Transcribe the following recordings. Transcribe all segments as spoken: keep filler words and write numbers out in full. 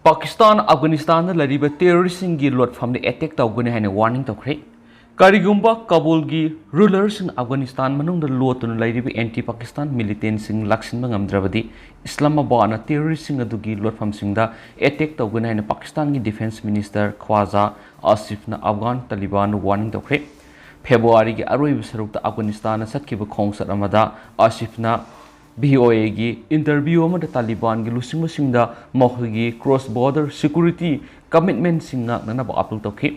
ꯄꯥꯀꯤꯁꯇꯥꯟ ꯑꯐꯒꯥꯅꯤꯁꯇꯥꯟꯗ ꯂꯩꯔꯤꯕ ꯇꯦꯔꯣꯔꯤꯁꯁꯤꯡꯒꯤ ꯂꯣꯠꯐꯝꯗ ꯑꯦꯇꯦꯛ ꯇꯧꯒꯅꯤ ꯍꯥꯏꯅ ꯋꯥꯔꯅꯤꯡ ꯇꯧꯈ꯭ꯔꯦ꯫ ꯀꯔꯤꯒꯨꯝꯕ ꯀꯥꯕꯨꯜꯒꯤ ꯔꯨꯂꯔꯁꯤꯡ ꯑꯐꯒꯥꯅꯤꯁꯇꯥꯟ ꯃꯅꯨꯡꯗ ꯂꯣꯠꯇꯨꯅ ꯂꯩꯔꯤꯕ ꯑꯦꯟꯇꯤ ꯄꯥꯀꯤꯁꯇꯥꯟ ꯃꯤꯂꯤꯇꯦꯟꯁꯤꯡ ꯂꯥꯛꯁꯤꯟꯕ ꯉꯝꯗ꯭ꯔꯕꯗꯤ ꯏꯁꯂꯥꯃꯥꯕꯥꯗꯅ ꯇꯦꯔꯣꯔꯤꯁꯁꯤꯡ ꯑꯗꯨꯒꯤ ꯂꯣꯠꯐꯝꯁꯤꯡꯗ ꯑꯦꯇꯦꯛ ꯇꯧꯒꯅꯤ ꯍꯥꯏꯅ ꯄꯥꯀꯤꯁꯇꯥꯟꯒꯤ ꯗꯤꯐꯦꯟꯁ ꯃꯤꯅꯤꯁꯇꯔ ꯈ꯭ꯋꯥꯖꯥ ꯑꯥꯁꯤꯐꯅ ꯑꯐꯒꯥꯟ ꯇꯥꯂꯤꯕꯥꯟꯗ ꯋꯥꯔꯅꯤꯡ ꯇꯧꯈ꯭ꯔꯦ꯫ ꯐꯦꯕ꯭ꯔꯨꯋꯥꯔꯤꯒꯤ ꯑꯔꯣꯏꯕ ꯁꯔꯨꯛꯇ ꯑꯐꯒꯥꯅꯤꯁꯇꯥꯟꯗ ꯆꯠꯈꯤꯕ ꯈꯣꯡꯆꯠ ꯑꯃꯗ ꯑꯥꯁꯤꯐꯅ ꯚꯤ ꯑꯣ ꯑꯦꯒꯤ ꯏꯟꯇꯔꯚ꯭ꯌꯨ ꯑꯃꯗ ꯇꯥꯂꯤꯕꯥꯟꯒꯤ ꯂꯨꯆꯤꯡꯕꯁꯤꯡꯗ ꯃꯈꯣꯏꯒꯤ ꯀ꯭ꯔꯣꯁ ꯕꯣꯔꯗꯔ ꯁꯦꯀ꯭ꯌꯨꯔꯤꯇꯤ ꯀꯃꯤꯠꯃꯦꯟꯁꯤꯡ ꯉꯥꯛꯅꯅꯕ ꯑꯥꯄꯤꯜ ꯇꯧꯈꯤ꯫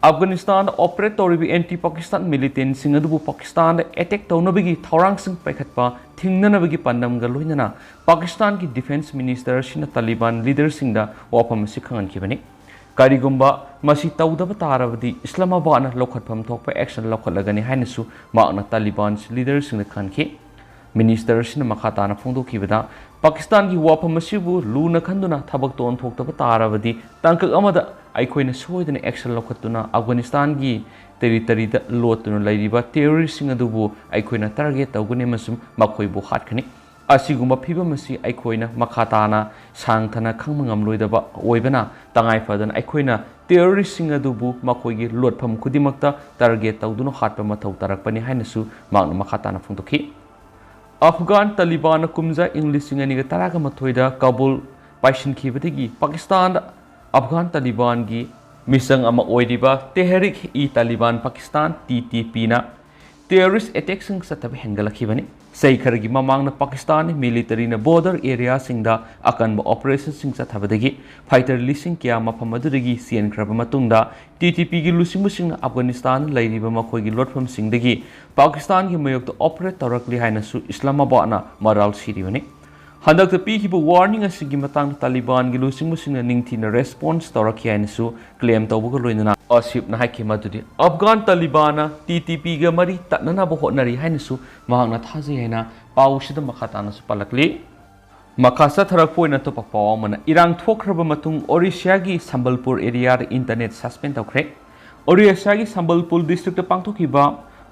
ꯑꯐꯒꯥꯅꯤꯁꯇꯥꯟꯗ ꯑꯣꯄꯔꯦꯠ ꯇꯧꯔꯤꯕ ꯑꯦꯟꯇꯤ ꯄꯥꯀꯤꯁꯇꯥꯟ ꯃꯤꯂꯤꯇꯦꯟꯁꯤꯡ ꯑꯗꯨꯕꯨ ꯄꯥꯀꯤꯁꯇꯥꯟꯗ ꯑꯦꯇꯦꯛ ꯇꯧꯅꯕꯒꯤ ꯊꯧꯔꯥꯡꯁꯤꯡ ꯄꯥꯏꯈꯠꯄ ꯊꯤꯡꯅꯅꯕꯒꯤ ꯄꯥꯟꯗꯝꯒ ꯂꯣꯏꯅꯅ ꯄꯥꯀꯤꯁꯇꯥꯟꯒꯤ ꯗꯤꯐꯦꯟꯁ ꯃꯤꯅꯤꯁꯇꯔ ꯑꯁꯤꯅ ꯇꯥꯂꯤꯕꯥꯟ ꯂꯤꯗꯔꯁꯤꯡꯗ ꯋꯥꯐꯝ ꯑꯁꯤ ꯈꯪꯍꯟꯈꯤꯕꯅꯤ꯫ ꯀꯔꯤꯒꯨꯝꯕ ꯃꯁꯤ ꯇꯧꯗꯕ ꯇꯥꯔꯕꯗꯤ ꯏꯁꯂꯥꯃꯥꯕꯥꯗꯅ ꯂꯧꯈꯠꯐꯝ ꯊꯣꯛꯄ ꯑꯦꯛꯁꯟ ꯂꯧꯈꯠꯂꯒꯅꯤ ꯍꯥꯏꯅꯁꯨ ꯃꯍꯥꯛꯅ ꯇꯥꯂꯤꯕꯥꯟ ꯂꯤꯗꯔꯁꯤꯡꯗ ꯈꯪꯍꯟꯈꯤ꯫ ꯃꯤꯅꯤꯁꯇꯔ ꯑꯁꯤꯅ ꯃꯈꯥ ꯇꯥꯅ ꯐꯣꯡꯗꯣꯛꯈꯤꯕꯗ, ꯄꯥꯀꯤꯁꯇꯥꯟꯒꯤ ꯋꯥꯐꯝ ꯑꯁꯤꯕꯨ ꯂꯨꯅ ꯈꯟꯗꯨꯅ ꯊꯕꯛꯇ ꯑꯣꯟꯊꯣꯛꯇꯕ ꯇꯥꯔꯕꯗꯤ ꯇꯥꯡꯀꯛ ꯑꯃꯗ ꯑꯩꯈꯣꯏꯅ ꯁꯣꯏꯗꯅ ꯑꯦꯛꯁꯟ ꯂꯧꯈꯠꯇꯨꯅ ꯑꯐꯒꯥꯅꯤꯁꯇꯥꯟꯒꯤ ꯇꯦꯔꯤꯇꯔꯤꯗ ꯂꯣꯠꯇꯨꯅ ꯂꯩꯔꯤꯕ ꯇꯦꯔꯣꯔꯤꯁꯁꯤꯡ ꯑꯗꯨꯕꯨ ꯑꯩꯈꯣꯏꯅ ꯇꯥꯔꯒꯦꯠ ꯇꯧꯒꯅꯤ ꯑꯃꯁꯨꯡ ꯃꯈꯣꯏꯕꯨ ꯍꯥꯠꯀꯅꯤ꯫ ꯑꯁꯤꯒꯨꯝꯕ ꯐꯤꯚꯝ ꯑꯁꯤ ꯑꯩꯈꯣꯏꯅ ꯃꯈꯥ ꯇꯥꯅ ꯁꯥꯡꯊꯅ ꯈꯪꯕ ꯉꯝꯂꯣꯏꯗꯕ ꯑꯣꯏꯕꯅ, ꯇꯉꯥꯏ ꯐꯗꯅ ꯑꯩꯈꯣꯏꯅ ꯇꯦꯔꯣꯔꯤꯁꯁꯤꯡ ꯑꯗꯨꯕꯨ ꯃꯈꯣꯏꯒꯤ ꯂꯣꯠꯐꯝ ꯈꯨꯗꯤꯡꯃꯛꯇ ꯇꯥꯔꯒꯦꯠ ꯇꯧꯗꯨꯅ ꯍꯥꯠꯄ ꯃꯊꯧ ꯇꯥꯔꯛꯄꯅꯤ ꯍꯥꯏꯅꯁꯨ ꯃꯍꯥꯛꯅ ꯃꯈꯥ ꯇꯥꯅ ꯐꯣꯡꯗꯣꯛꯈꯤ꯫ ꯑꯐꯒꯥꯟ ꯇꯥꯂꯤꯕꯥꯟꯅ ꯀꯨꯝꯖꯥ ꯏꯪ ꯂꯤꯁꯤꯡ ꯑꯅꯤꯒ ꯇꯔꯥꯒ ꯃꯥꯊꯣꯏꯗ ꯀꯥꯕꯨꯜ ꯄꯥꯏꯁꯤꯟꯈꯤꯕꯗꯒꯤ ꯄꯥꯀꯤꯁꯇꯥꯟꯗ ꯑꯐꯒꯥꯟ ꯇꯥꯂꯤꯕꯥꯟꯒꯤ ꯃꯤꯆꯪ ꯑꯃ ꯑꯣꯏꯔꯤꯕ ꯇꯦꯍꯔꯤꯛ ꯏ ꯇꯥꯂꯤꯕꯥꯟ ꯄꯥꯀꯤꯁꯇꯥꯟ, ꯇꯤ ꯇꯤ ꯄꯤꯅ ꯇꯦꯔꯣꯔꯤꯁ ꯑꯦꯇꯦꯛꯁꯤꯡ ꯆꯠꯊꯕ ꯍꯦꯟꯒꯠꯂꯛꯈꯤꯕꯅꯤ꯫ ꯆꯍꯤ ꯈꯔꯒꯤ ꯃꯃꯥꯡꯗ ꯄꯥꯀꯤꯁꯇꯥꯟ ꯃꯤꯂꯤꯇꯔꯤꯅ ꯕꯣꯔꯗꯔ ꯑꯦꯔꯤꯌꯥꯁꯤꯡꯗ ꯑꯀꯟꯕ ꯑꯣꯄꯔꯦꯁꯟꯁꯤꯡ ꯆꯠꯊꯕꯗꯒꯤ ꯐꯥꯏꯇꯔ ꯂꯤꯁꯤꯡ ꯀꯌꯥ ꯃꯐꯝ ꯑꯗꯨꯗꯒꯤ ꯆꯦꯟꯈ꯭ꯔꯕ ꯃꯇꯨꯡꯗ, ꯇꯤ ꯇꯤ ꯄꯤꯒꯤ ꯂꯨꯆꯤꯡꯕꯁꯤꯡꯅ ꯑꯐꯒꯥꯅꯤꯁꯇꯥꯟꯗ ꯂꯩꯔꯤꯕ ꯃꯈꯣꯏꯒꯤ ꯂꯣꯠꯐꯝꯁꯤꯡꯗꯒꯤ ꯄꯥꯀꯤꯁꯇꯥꯟꯒꯤ ꯃꯥꯌꯣꯛꯇ ꯑꯣꯄꯔꯦꯠ ꯇꯧꯔꯛꯂꯤ ꯍꯥꯏꯅꯁꯨ ꯏꯁꯂꯥꯃꯥꯕꯥꯗꯅ ꯃꯔꯥꯜ ꯁꯤꯔꯤꯕꯅꯤ꯫ ꯍꯟꯗꯛꯇ ꯄꯤꯈꯤꯕ ꯋꯥꯔꯅꯤꯡ ꯑꯁꯤꯒꯤ ꯃꯇꯥꯡꯗ ꯇꯥꯂꯤꯕꯥꯟꯒꯤ ꯂꯨꯆꯤꯡꯕꯁꯤꯡꯅ ꯅꯤꯡꯊꯤꯅ ꯔꯦꯁꯄꯣꯟꯁ ꯇꯧꯔꯛꯈꯤ ꯍꯥꯏꯅꯁꯨ ꯀ꯭ꯂꯦꯝ ꯇꯧꯕꯒ ꯂꯣꯏꯅꯅ ꯑꯥꯁꯤꯐꯅ ꯍꯥꯏꯈꯤ ꯃꯗꯨꯗꯤ ꯑꯐꯒꯥꯟ ꯇꯥꯂꯤꯕꯥꯟꯅ ꯇꯤ ꯇꯤ ꯄꯤꯒ ꯃꯔꯤ ꯇꯠꯅꯅꯕ ꯍꯣꯠꯅꯔꯤ ꯍꯥꯏꯅꯁꯨ ꯃꯍꯥꯛꯅ ꯊꯥꯖꯩ ꯍꯥꯏꯅ ꯄꯥꯎꯁꯤꯗ ꯃꯈꯥ ꯇꯥꯅꯁꯨ ꯄꯜꯂꯛꯂꯤ꯫ ꯃꯈꯥ ꯆꯠꯊꯔꯛꯄ ꯑꯣꯏꯅ ꯑꯇꯣꯞꯄ ꯄꯥꯎ ꯑꯃꯅ, ꯏꯔꯥꯡ ꯊꯣꯛꯈ꯭ꯔꯕ ꯃꯇꯨꯡ ꯑꯣꯔꯤꯁꯥꯒꯤ ꯁꯝꯕꯜꯄꯨꯔ ꯑꯦꯔꯤꯌꯥꯗ ꯏꯟꯇꯔꯅꯦꯠ ꯁꯁꯄꯦꯟ ꯇꯧꯈ꯭ꯔꯦ꯫ ꯑꯣꯔꯤꯁꯥꯒꯤ ꯁꯝꯕꯜꯄꯨꯔ ꯗꯤꯁꯇ꯭ꯔꯤꯛꯇ ꯄꯥꯡꯊꯣꯛꯈꯤꯕ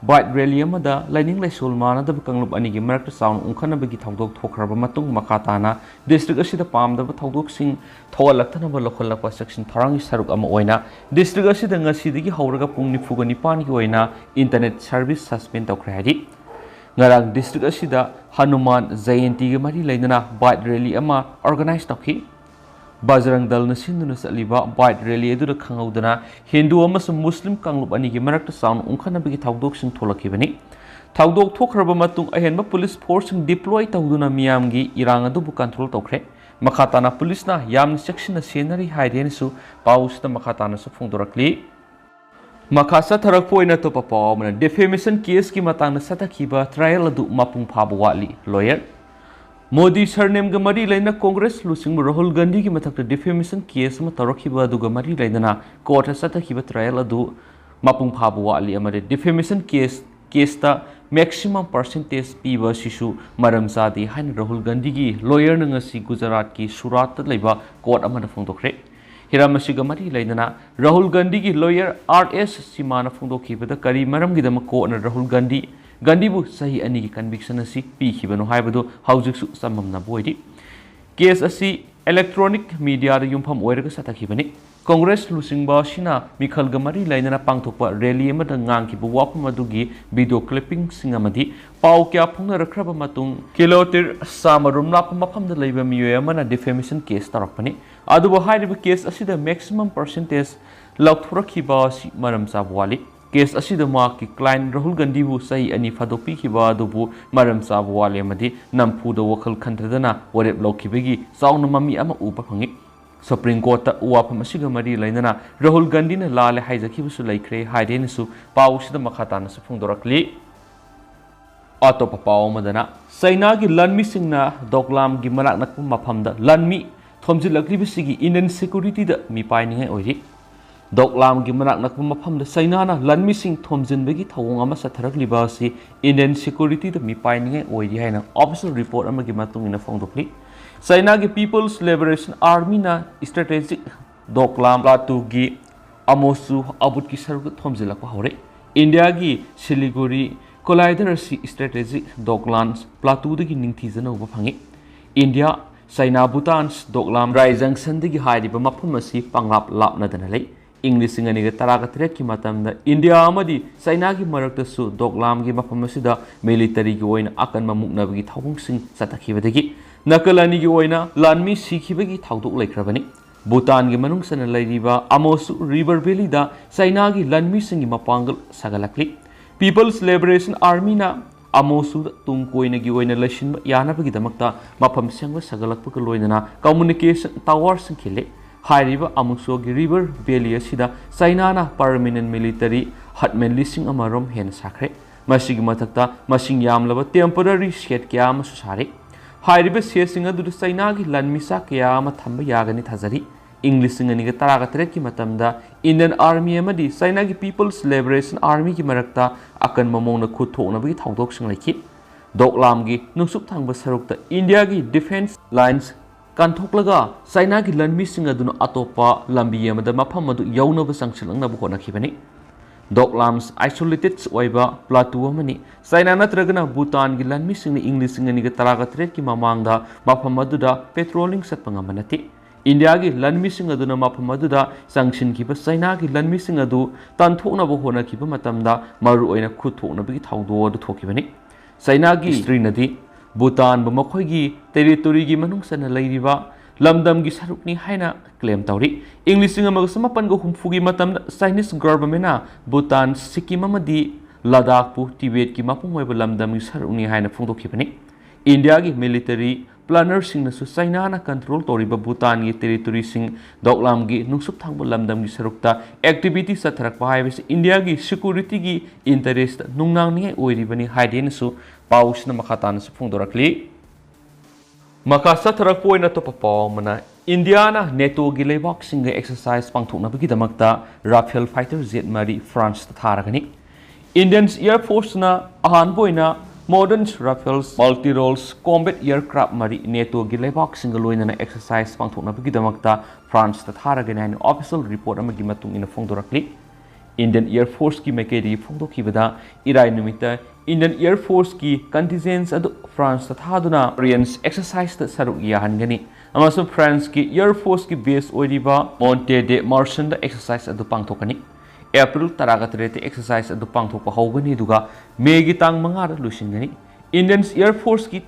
ꯕꯥꯏꯛ ꯔꯦꯂꯤ ꯑꯃꯗ ꯂꯥꯏꯅꯤꯡ ꯂꯥꯏꯁꯣꯜ ꯃꯥꯟꯅꯗꯕ ꯀꯥꯡꯂꯨꯞ ꯑꯅꯤꯒꯤ ꯃꯔꯛꯇ ꯆꯥꯎꯅ ꯎꯪꯈꯠꯅꯕꯒꯤ ꯊꯧꯗꯣꯛ ꯊꯣꯛꯈ꯭ꯔꯕ ꯃꯇꯨꯡ, ꯃꯈꯥ ꯇꯥꯅ ꯗꯤꯁꯇ꯭ꯔꯤꯛ ꯑꯁꯤꯗ ꯄꯥꯝꯗꯕ ꯊꯧꯗꯣꯛꯁꯤꯡ ꯊꯣꯛꯍꯜꯂꯛꯇꯅꯕ ꯂꯧꯈꯠꯂꯛꯄ ꯆꯦꯛꯁꯤꯟ ꯊꯧꯔꯥꯡꯒꯤ ꯁꯔꯨꯛ ꯑꯃ ꯑꯣꯏꯅ ꯗꯤꯁꯇ꯭ꯔꯤꯛ ꯑꯁꯤꯗ ꯉꯁꯤꯗꯒꯤ ꯍꯧꯔꯒ ꯄꯨꯡ ꯅꯤꯐꯨꯒ ꯅꯤꯄꯥꯟꯒꯤ ꯑꯣꯏꯅ ꯏꯟꯇꯔꯅꯦꯠ ꯁꯔꯚꯤꯁ ꯁꯁꯄꯦꯟ ꯇꯧꯈ꯭ꯔꯦ ꯍꯥꯏꯔꯤ꯫ ꯉꯔꯥꯡ ꯗꯤꯁꯇ꯭ꯔꯤꯛ ꯑꯁꯤꯗ ꯍꯅꯨꯃꯥꯟ ꯖꯌꯟꯇꯤꯒ ꯃꯔꯤ ꯂꯩꯅꯅ ꯕꯥꯏꯛ ꯔꯦꯂꯤ ꯑꯃ ꯑꯣꯔꯒꯅꯥꯏꯖ ꯇꯧꯈꯤ꯫ ꯕꯖꯔꯪ ꯗꯜꯅ ꯁꯤꯟꯗꯨꯅ ꯆꯠꯂꯤꯕ ꯕꯥꯏꯛ ꯔꯦꯂꯤ ꯑꯗꯨꯗ ꯈꯪꯍꯧꯗꯅ ꯍꯤꯟꯗꯨ ꯑꯃꯁꯨꯡ ꯃꯨꯁꯂꯤꯝ ꯀꯥꯡꯂꯨꯞ ꯑꯅꯤꯒꯤ ꯃꯔꯛꯇ ꯆꯥꯎꯅ ꯎꯪꯈꯠꯅꯕꯒꯤ ꯊꯧꯗꯣꯛꯁꯤꯡ ꯊꯣꯛꯂꯛꯈꯤꯕꯅꯤ꯫ ꯊꯧꯗꯣꯛ ꯊꯣꯛꯈ꯭ꯔꯕ ꯃꯇꯨꯡ, ꯑꯍꯦꯟꯕ ꯄꯨꯂꯤꯁ ꯐꯣꯔꯁꯁꯤꯡ ꯗꯤꯄ꯭ꯂꯣꯏ ꯇꯧꯗꯨꯅ ꯃꯤꯌꯥꯝꯒꯤ ꯏꯔꯥꯡ ꯑꯗꯨꯕꯨ ꯀꯟꯇ꯭ꯔꯣꯜ ꯇꯧꯈ꯭ꯔꯦ꯫ ꯃꯈꯥ ꯇꯥꯅ ꯄꯨꯂꯤꯁꯅ ꯌꯥꯝꯅ ꯆꯦꯛꯁꯤꯟꯅ ꯁꯦꯟꯅꯔꯤ ꯍꯥꯏꯔꯦꯅꯁꯨ ꯄꯥꯎꯁꯤꯗ ꯃꯈꯥ ꯇꯥꯅꯁꯨ ꯐꯣꯡꯗꯣꯔꯛꯂꯤ꯫ ꯃꯈꯥ ꯆꯠꯊꯔꯛꯄ ꯑꯣꯏꯅ ꯑꯇꯣꯞꯄ ꯄꯥꯎ ꯑꯃꯅ, ꯗꯤꯐꯦꯃꯦꯁꯟ ꯀꯦꯁꯀꯤ ꯃꯇꯥꯡꯗ ꯆꯠꯊꯈꯤꯕ ꯇ꯭ꯔꯥꯌꯦꯜ ꯑꯗꯨ ꯃꯄꯨꯡ ꯐꯥꯕ ꯋꯥꯠꯂꯤ, ꯂꯣꯌꯔ꯫ ꯃꯣꯗꯤ ꯁꯔꯅꯦꯝꯒ ꯃꯔꯤ ꯂꯩꯅ ꯀꯣꯡꯒ꯭ꯔꯦꯁ ꯂꯨꯆꯤꯡꯕ ꯔꯥꯍꯨꯜ ꯒꯥꯟꯙꯤꯒꯤ ꯃꯊꯛꯇ ꯗꯤꯐꯦꯃꯦꯁꯟ ꯀꯦꯁ ꯑꯃ ꯇꯧꯔꯛꯈꯤꯕ ꯑꯗꯨꯒ ꯃꯔꯤ ꯂꯩꯅꯅ ꯀꯣꯔꯠꯇ ꯆꯠꯊꯈꯤꯕ ꯇ꯭ꯔꯥꯌꯦꯜ ꯑꯗꯨ ꯃꯄꯨꯡ ꯐꯥꯕ ꯋꯥꯠꯂꯤ ꯑꯃꯗꯤ ꯗꯤꯐꯦꯃꯦꯁꯟ ꯀꯦꯁ, ꯀꯦꯁꯇ ꯃꯦꯛꯁꯤꯃꯝ ꯄꯥꯔꯁꯦꯟꯇꯦꯖ ꯄꯤꯕ ꯑꯁꯤꯁꯨ ꯃꯔꯝ ꯆꯥꯗꯦ ꯍꯥꯏꯅ ꯔꯥꯍꯨꯜ ꯒꯥꯟꯙꯤꯒꯤ ꯂꯣꯌꯔꯅ ꯉꯁꯤ ꯒꯨꯖꯔꯥꯠꯀꯤ ꯁꯨꯔꯥꯠꯇ ꯂꯩꯕ ꯀꯣꯔꯠ ꯑꯃꯗ ꯐꯣꯡꯗꯣꯛꯈ꯭ꯔꯦ꯫ ꯍꯤꯔꯝ ꯑꯁꯤꯒ ꯃꯔꯤ ꯂꯩꯅꯅ ꯔꯥꯍꯨꯜ ꯒꯥꯟꯙꯤꯒꯤ ꯂꯣꯌꯔ ꯑꯥꯔ ꯑꯦꯁ ꯁꯤꯃꯥꯅ ꯐꯣꯡꯗꯣꯛꯈꯤꯕꯗ ꯀꯔꯤ ꯃꯔꯝꯒꯤꯗꯃꯛ ꯀꯣꯔꯠꯅ ꯔꯥꯍꯨꯜ ꯒꯥꯟꯙꯤ, ꯒꯥꯟꯙꯤꯕꯨ ꯆꯍꯤ ꯑꯅꯤꯒꯤ ꯀꯟꯚꯤꯛꯁꯟ ꯑꯁꯤ ꯄꯤꯈꯤꯕꯅꯣ ꯍꯥꯏꯕꯗꯨ ꯍꯧꯖꯤꯛꯁꯨ ꯆꯃꯝꯅꯕ ꯑꯣꯏꯔꯤ꯫ ꯀꯦꯁ ꯑꯁꯤ ꯏꯂꯦꯛꯇ꯭ꯔꯣꯅꯤꯛ ꯃꯤꯗꯤꯌꯥꯗ ꯌꯨꯝꯐꯝ ꯑꯣꯏꯔꯒ ꯆꯠꯊꯈꯤꯕꯅꯤ꯫ ꯀꯣꯡꯒ꯭ꯔꯦꯁ ꯂꯨꯆꯤꯡꯕ ꯑꯁꯤꯅ ꯃꯤꯈꯜꯒ ꯃꯔꯤ ꯂꯩꯅꯅ ꯄꯥꯡꯊꯣꯛꯄ ꯔꯦꯂꯤ ꯑꯃꯗ ꯉꯥꯡꯈꯤꯕ ꯋꯥꯐꯝ ꯑꯗꯨꯒꯤ ꯚꯤꯗꯤꯑꯣ ꯀ꯭ꯂꯤꯞꯄꯤꯡꯁꯤꯡ ꯑꯃꯗꯤ ꯄꯥꯎ ꯀꯌꯥ ꯐꯣꯡꯅꯔꯛꯈ꯭ꯔꯕ ꯃꯇꯨꯡ, ꯀꯤꯂꯣꯃꯤꯇꯔ ꯆꯥꯝꯃ ꯔꯣꯝ ꯂꯥꯞꯄ ꯃꯐꯝꯗ ꯂꯩꯕ ꯃꯤꯑꯣꯏ ꯑꯃꯅ ꯗꯤꯐꯦꯃꯦꯁꯟ ꯀꯦꯁ ꯇꯧꯔꯛꯄꯅꯤ꯫ ꯑꯗꯨꯕꯨ ꯍꯥꯏꯔꯤꯕ ꯀꯦꯁ ꯑꯁꯤꯗ ꯃꯦꯛꯁꯤꯃꯝ ꯄꯥꯔꯁꯦꯟꯇꯦꯖ ꯂꯧꯊꯣꯔꯛꯈꯤꯕ ꯑꯁꯤ ꯃꯔꯝ ꯆꯥꯕ ꯋꯥꯠꯂꯤ꯫ ꯀꯦꯁ ꯑꯁꯤꯗ ꯃꯍꯥꯛꯀꯤ ꯀ꯭ꯂꯥꯏꯟ ꯔꯥꯍꯨꯜ ꯒꯥꯟꯙꯤꯕꯨ ꯆꯍꯤ ꯑꯅꯤ ꯐꯥꯗꯣꯛꯄꯤꯈꯤꯕ ꯑꯗꯨꯕꯨ ꯃꯔꯝ ꯆꯥꯕ ꯋꯥꯠꯂꯤ ꯑꯃꯗꯤ ꯅꯝꯐꯨꯗ ꯋꯥꯈꯜ ꯈꯟꯊꯗꯅ ꯋꯥꯔꯦꯞ ꯂꯧꯈꯤꯕꯒꯤ ꯆꯥꯎꯅ ꯃꯃꯤ ꯑꯃ ꯎꯕ ꯐꯪꯉꯤ꯫ ꯁꯨꯄ꯭ꯔꯤꯝ ꯀꯣꯔꯠꯇ ꯋꯥꯐꯝ ꯑꯁꯤꯒ ꯃꯔꯤ ꯂꯩꯅꯅ ꯔꯥꯍꯨꯜ ꯒꯥꯟꯙꯤꯅ ꯂꯥꯜꯂꯦ ꯍꯥꯏꯖꯈꯤꯕꯁꯨ ꯂꯩꯈ꯭ꯔꯦ ꯍꯥꯏꯔꯦꯅꯁꯨ ꯄꯥꯎꯁꯤꯗ ꯃꯈꯥ ꯇꯥꯅꯁꯨ ꯐꯣꯡꯗꯣꯔꯛꯂꯤ꯫ ꯑꯇꯣꯞꯄ ꯄꯥꯎ ꯑꯃꯗꯅ, ꯆꯩꯅꯥꯒꯤ ꯂꯥꯟꯃꯤꯁꯤꯡꯅ ꯗꯣꯛꯂꯥꯝꯒꯤ ꯃꯅꯥꯛ ꯅꯛꯄ ꯃꯐꯝꯗ ꯂꯥꯟꯃꯤ ꯊꯣꯝꯖꯤꯜꯂꯛꯂꯤꯕꯁꯤꯒꯤ ꯏꯟꯗꯤꯌꯟ ꯁꯦꯀ꯭ꯌꯨꯔꯤꯇꯤꯗ ꯃꯤꯄꯥꯏꯅꯤꯡꯉꯥꯏ ꯑꯣꯏꯔꯤ꯫ ꯗꯣꯛꯂꯥꯝꯒꯤ ꯃꯅꯥꯛ ꯅꯛꯄ ꯃꯐꯝꯗ ꯆꯩꯅꯥꯅ ꯂꯥꯟꯃꯤꯁꯤꯡ ꯊꯣꯝꯖꯤꯟꯕꯒꯤ ꯊꯧꯑꯣꯡ ꯑꯃ ꯆꯠꯊꯔꯛꯂꯤꯕ ꯑꯁꯤ ꯏꯟꯗꯤꯌꯟ ꯁꯦꯀ꯭ꯌꯨꯔꯤꯇꯤꯗ ꯃꯤꯄꯥꯏꯅꯤꯡꯉꯥꯏ ꯑꯣꯏꯔꯤ ꯍꯥꯏꯅ ꯑꯣꯐꯤꯁꯤꯌꯦꯜ ꯔꯤꯄꯣꯔꯠ ꯑꯃꯒꯤ ꯃꯇꯨꯡ ꯏꯟꯅ ꯐꯣꯡꯗꯣꯛꯂꯤ꯫ ꯆꯩꯅꯥꯒꯤ ꯄꯤꯄꯜꯁ ꯂꯤꯕꯔꯦꯁꯟ ꯑꯥꯔꯃꯤꯅ ꯏꯁꯇ꯭ꯔꯦꯇꯦꯖꯤꯛ ꯗꯣꯛꯂꯥꯝ ꯄ꯭ꯂꯥꯇꯨꯒꯤ ꯑꯃꯣꯁꯨ ꯑꯕꯨꯠꯀꯤ ꯁꯔꯨꯛꯇ ꯊꯣꯝꯖꯤꯜꯂꯛꯄ ꯍꯧꯔꯦ꯫ ꯏꯟꯗꯤꯌꯥꯒꯤ ꯁꯤꯂꯤꯒꯨꯔꯤ ꯀꯣꯂꯥꯏꯗꯔ ꯑꯁꯤ strategic Dokhlam Plateau ꯗꯒꯤ ꯅꯤꯡꯊꯤꯖꯅ ꯎꯕ ꯐꯪꯏ꯫ India, China, Bhutan, Dokhlam Rail Junction ꯗꯒꯤ ꯍꯥꯏꯔꯤꯕ ꯃꯐꯝ ꯑꯁꯤ ꯄꯪꯂꯥꯞ ꯂꯥꯞꯅꯗꯅ ꯂꯩ꯫ ꯏꯪ ꯂꯤꯁꯤꯡ ꯑꯅꯤꯒ ꯇꯔꯥꯒ ꯇꯔꯦꯠꯀꯤ ꯃꯇꯝꯗ ꯏꯟꯗꯤꯌꯥ ꯑꯃꯗꯤ ꯆꯥꯏꯅꯥꯒꯤ ꯃꯔꯛꯇꯁꯨ ꯗꯣꯛꯂꯥꯝꯒꯤ ꯃꯐꯝ ꯑꯁꯤꯗ military ꯒꯤ ꯑꯣꯏꯅ ꯑꯀꯟꯕ ꯃꯨꯛꯅꯕꯒꯤ ꯊꯧꯑꯣꯡꯁꯤꯡ ꯆꯠꯊꯈꯤꯕꯗꯒꯤ ꯅꯥꯀꯜ ꯑꯅꯤꯒꯤ ꯑꯣꯏꯅ ꯂꯥꯟꯃꯤ ꯁꯤꯈꯤꯕꯒꯤ ꯊꯧꯗꯣꯛ ꯂꯩꯈ꯭ꯔꯕꯅꯤ꯫ ꯚꯨꯇꯥꯟꯒꯤ ꯃꯅꯨꯡ ꯆꯟꯅ ꯂꯩꯔꯤꯕ ꯑꯃꯣꯁꯨ River Valley ꯗ ꯆꯥꯏꯅꯥꯒꯤ ꯂꯥꯟꯃꯤꯁꯤꯡꯒꯤ ꯃꯄꯥꯡꯒꯜ ꯁꯥꯒꯠꯂꯛꯂꯤ꯫ People's Liberation Army ꯅ ꯑꯃꯣꯁꯨꯗ ꯇꯨꯡ ꯀꯣꯏꯅꯒꯤ ꯑꯣꯏꯅ ꯂꯩꯁꯤꯟꯕ ꯌꯥꯅꯕꯒꯤꯗꯃꯛꯇ ꯃꯐꯝ ꯁꯦꯡꯕ ꯁꯥꯒꯠꯂꯛꯄꯒ ꯂꯣꯏꯅꯅ communication tower ꯁꯤꯡ ꯈꯤꯜꯂꯤ꯫ ꯍꯥꯏꯔꯤꯕ ꯑꯃꯣꯁꯨꯒꯤ River Valley ꯑꯁꯤꯗ ꯆꯥꯏꯅꯥꯅ permanent military hutment ꯂꯤꯁꯤꯡ ꯑꯃ ꯔꯣꯝ ꯍꯦꯟꯅ ꯁꯥꯈ꯭ꯔꯦ꯫ ꯃꯁꯤꯒꯤ ꯃꯊꯛꯇ ꯃꯁꯤꯡ ꯌꯥꯝꯂꯕ temporary shed ꯀꯌꯥ ꯑꯃꯁꯨ ꯁꯥꯔꯤ꯫ ꯍꯥꯏꯔꯤꯕ shed ꯁꯤꯡ ꯑꯗꯨꯗ ꯆꯥꯏꯅꯥꯒꯤ ꯂꯥꯟꯃꯤꯆꯥꯛ ꯀꯌꯥ ꯑꯃ ꯊꯝꯕ ꯌꯥꯒꯅꯤ ꯊꯥꯖꯔꯤ꯫ ꯏꯪ ꯂꯤꯁꯤꯡ ꯑꯅꯤꯒ ꯇꯔꯥꯒ ꯇꯔꯦꯠꯀꯤ ꯃꯇꯝꯗ Indian Army ꯑꯃꯗꯤ ꯆꯥꯏꯅꯥꯒꯤ People's Liberation Army ꯒꯤ ꯃꯔꯛꯇ ꯑꯀꯟꯕ ꯃꯑꯣꯡꯗ ꯈꯨꯠ ꯊꯣꯛꯅꯕꯒꯤ ꯊꯧꯗꯣꯛꯁꯤꯡ ꯂꯩꯈꯤ꯫ ꯗꯣꯛꯂꯥꯝꯒꯤ ꯅꯨꯡꯆꯨꯞ ꯊꯪꯕ ꯁꯔꯨꯛꯇ ꯏꯟꯗꯤꯌꯥꯒꯤ defence lines ꯀꯟꯊꯣꯛꯂꯒ ꯆꯥꯏꯅꯥꯒꯤ ꯂꯥꯟꯃꯤꯁꯤꯡ ꯑꯗꯨꯅ ꯑꯇꯣꯞꯄ ꯂꯝꯕꯤ ꯑꯃꯗ ꯃꯐꯝ ꯑꯗꯨ ꯌꯧꯅꯕ ꯆꯪꯁꯤꯜꯂꯛꯅꯕ ꯍꯣꯠꯅꯈꯤꯕꯅꯤ꯫ ꯗꯣꯛꯂꯥꯝ isolated ꯑꯣꯏꯕ plateau ꯑꯃꯅꯤ꯫ ꯆꯥꯏꯅꯥ ꯅꯠꯇ꯭ꯔꯒꯅ ꯚꯨꯇꯥꯟꯒꯤ ꯂꯥꯟꯃꯤꯁꯤꯡꯅ ꯏꯪ ꯂꯤꯁꯤꯡ ꯑꯅꯤꯒ ꯇꯔꯥꯒ ꯇꯔꯦꯠꯀꯤ ꯃꯃꯥꯡꯗ ꯃꯐꯝ ꯑꯗꯨꯗ patrolling ꯆꯠꯄ ꯉꯝꯕ ꯅꯠꯇꯦ꯫ ꯏꯟꯗꯤꯌꯥꯒꯤ ꯂꯥꯟꯃꯤꯁꯤꯡ ꯑꯗꯨꯅ ꯃꯐꯝ ꯑꯗꯨꯗ ꯆꯪꯁꯤꯟꯈꯤꯕ ꯆꯥꯏꯅꯥꯒꯤ ꯂꯥꯟꯃꯤꯁꯤꯡ ꯑꯗꯨ ꯇꯥꯟꯊꯣꯛꯅꯕ ꯍꯣꯠꯅꯈꯤꯕ ꯃꯇꯝꯗ ꯃꯔꯨꯑꯣꯏꯅ ꯈꯨꯠ ꯊꯣꯛꯅꯕꯒꯤ ꯊꯧꯗꯣꯛ ꯑꯗꯨ ꯊꯣꯛꯈꯤꯕꯅꯤ꯫ ꯆꯥꯏꯅꯥꯒꯤ history ꯅꯗꯤ ꯚꯨꯇꯥꯟꯕꯨ ꯃꯈꯣꯏꯒꯤ territory ꯒꯤ ꯃꯅꯨꯡ ꯆꯟꯅ ꯂꯩꯔꯤꯕ ꯂꯝꯗꯝꯒꯤ ꯁꯔꯨꯛꯅꯤ ꯍꯥꯏꯅ claim ꯇꯧꯔꯤ꯫ ꯏꯪ ꯂꯤꯁꯤꯡ ꯑꯃꯒ ꯆꯃꯥꯄꯟꯒ ꯍꯨꯝꯐꯨꯒꯤ ꯃꯇꯝꯗ Chinese government ꯅ ꯚꯨꯇꯥꯟ, ꯁꯤꯛꯀꯤꯝ ꯑꯃꯗꯤ ꯂꯗꯥꯈꯄꯨ ꯇꯤꯕꯦꯠꯀꯤ ꯃꯄꯨꯡ ꯑꯣꯏꯕ ꯂꯝꯗꯝꯒꯤ ꯁꯔꯨꯛꯅꯤ ꯍꯥꯏꯅ ꯐꯣꯡꯗꯣꯛꯈꯤꯕꯅꯤ꯫ ꯏꯟꯗꯤꯌꯥꯒꯤ military planner ꯁꯤꯡꯅꯁꯨ ꯆꯥꯏꯅꯥꯅ control ꯇꯧꯔꯤꯕ ꯚꯨꯇꯥꯟꯒꯤ territory ꯁꯤꯡ ꯗꯣꯛꯂꯥꯝꯒꯤ ꯅꯨꯡꯆꯨꯞ ꯊꯪꯕ ꯂꯝꯗꯝꯒꯤ ꯁꯔꯨꯛꯇ activity ꯆꯠꯊꯔꯛꯄ ꯍꯥꯏꯕꯁꯤ ꯏꯟꯗꯤꯌꯥꯒꯤ security ꯒꯤ interest ꯅꯨꯡꯅꯥꯡꯅꯤꯡꯉꯥꯏ ꯑꯣꯏꯔꯤꯕꯅꯤ ꯍꯥꯏꯗꯦꯅꯁꯨ ꯄꯥꯎꯁꯤꯅ ꯃꯈꯥ ꯇꯥꯅꯁꯨ ꯐꯣꯡꯗꯣꯔꯛꯂꯤ꯫ ꯃꯈꯥ ꯆꯠꯊꯔꯛꯄ ꯑꯣꯏꯅ ꯑꯇꯣꯞꯄ ꯄꯥꯎ ꯑꯃꯅ, ꯏꯟꯗꯤꯌꯥꯅ ꯅꯦꯇꯣꯒꯤ ꯂꯩꯕꯥꯛꯁꯤꯡꯒ exercise ꯄꯥꯡꯊꯣꯛꯅꯕꯒꯤꯗꯃꯛꯇ Rafale fighter jet ꯃꯔꯤ ꯐ꯭ꯔꯥꯟꯁꯇ ꯊꯥꯔꯒꯅꯤ꯫ Indian Air Force ꯅ ꯑꯍꯥꯟꯕ ꯑꯣꯏꯅ modern Rafale multi roles combat aircraft ꯃꯔꯤ ꯅꯦꯇꯣꯒꯤ ꯂꯩꯕꯥꯛꯁꯤꯡꯒ ꯂꯣꯏꯅꯅ exercise ꯄꯥꯡꯊꯣꯛꯅꯕꯒꯤꯗꯃꯛꯇ ꯐ꯭ꯔꯥꯟꯁꯇ ꯊꯥꯔꯒꯅꯤ ꯍꯥꯏꯅ official report ꯑꯃꯒꯤ ꯃꯇꯨꯡ ꯏꯟꯅ ꯐꯣꯡꯗꯣꯔꯛꯂꯤ꯫ Indian Air Forceꯀꯤ ꯃꯥꯏꯀꯩꯗꯒꯤ ꯐꯣꯡꯗꯣꯛꯈꯤꯕꯗ, ꯏꯔꯥꯏ ꯅꯨꯃꯤꯠꯇ Indian Air Forceꯀꯤ contingents ꯑꯗꯨ Franceꯇ ꯊꯥꯗꯨꯅ Orient's exerciseꯇ ꯁꯔꯨꯛ ꯌꯥꯍꯟꯒꯅꯤ ꯑꯃꯁꯨꯡ Franceꯀꯤ Air Forceꯀꯤ base ꯑꯣꯏꯔꯤꯕ Monte de Marsanꯗ exercise ꯑꯗꯨ ꯄꯥꯡꯊꯣꯛꯀꯅꯤ꯫ April ꯇꯔꯥꯒ ꯇꯔꯦꯠꯇ exercise ꯑꯗꯨ ꯄꯥꯡꯊꯣꯛꯄ ꯍꯧꯒꯅꯤ, ꯑꯗꯨꯒ Mayꯒꯤ ꯇꯥꯡ ꯃꯉꯥꯗ ꯂꯣꯏꯁꯤꯟꯒꯅꯤ꯫ Indian Air Forceꯀꯤ